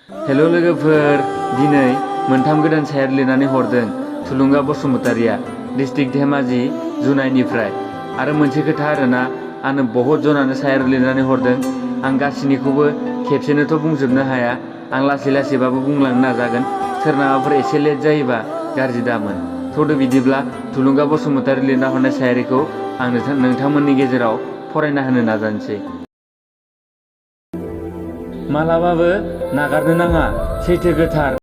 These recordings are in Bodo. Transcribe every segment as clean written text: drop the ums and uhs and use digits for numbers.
हेल' लोगोफोर, दिनै मोनथाम गोदान सायर लिरनानै हरदों थुलुंगा बसुमतारिया डिस्ट्रिक्ट धेमाजि जुनाइनिफ्राय। आरो मोनसे खोथा आरोना, आंनो बहुत जनानो सायर लिरनानै हरदों। आं गासैनिखौबो खेबसेनोथ' बुंजोबनो हाया, आं लासै लासैबाबो बुंलांनो नाजागोन। सोरनाबाफोर एसे लेट जायोबा गाज्रि दामोन। थ'दो बिदिब्ला थुलुंगा बसुमतारि लिरना हरनाय सायारिखौ आं नोंथांमोननि गेजेराव फरायना होनो नाजानोसै। मालाबाबो नागारनो नाङा सैथो गोथार।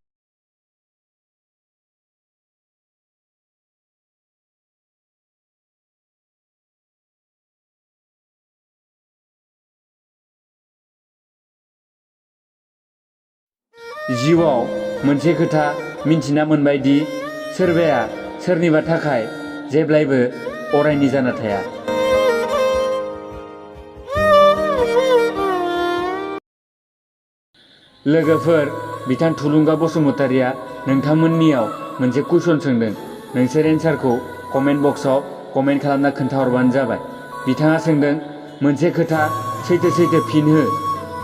जिउआव मोनसे खोथा मिन्थिना मोनबाय दि सोरबाया सोरनिबा थाखाय जेब्लायबो अरायनि जाना थाया। लोगोफोर, बिथां थुलुंगा बसुमतारिया नोंथांमोननियाव मोनसे कुइसन सोंदों। नोंसोर एन्सारखौ कमेन्ट बक्सआव कमेन्ट खालामना खोन्थाहरबानो जाबाय। बिथाङा सोंदों, मोनसे खोथा सैथो फिन हो।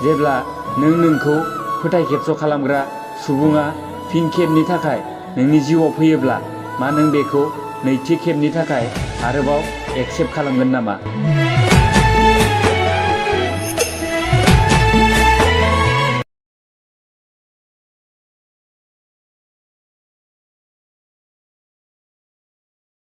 जेब्ला नोंखौ फोथाय खेबस' खालामग्रा सुबुङा फिन खेबनि थाखाय नोंनि जिउआव फैयोब्ला मा नों बेखौ नैथि खेबनि थाखाय आरोबाव एक्सेप्ट खालामगोन नामा?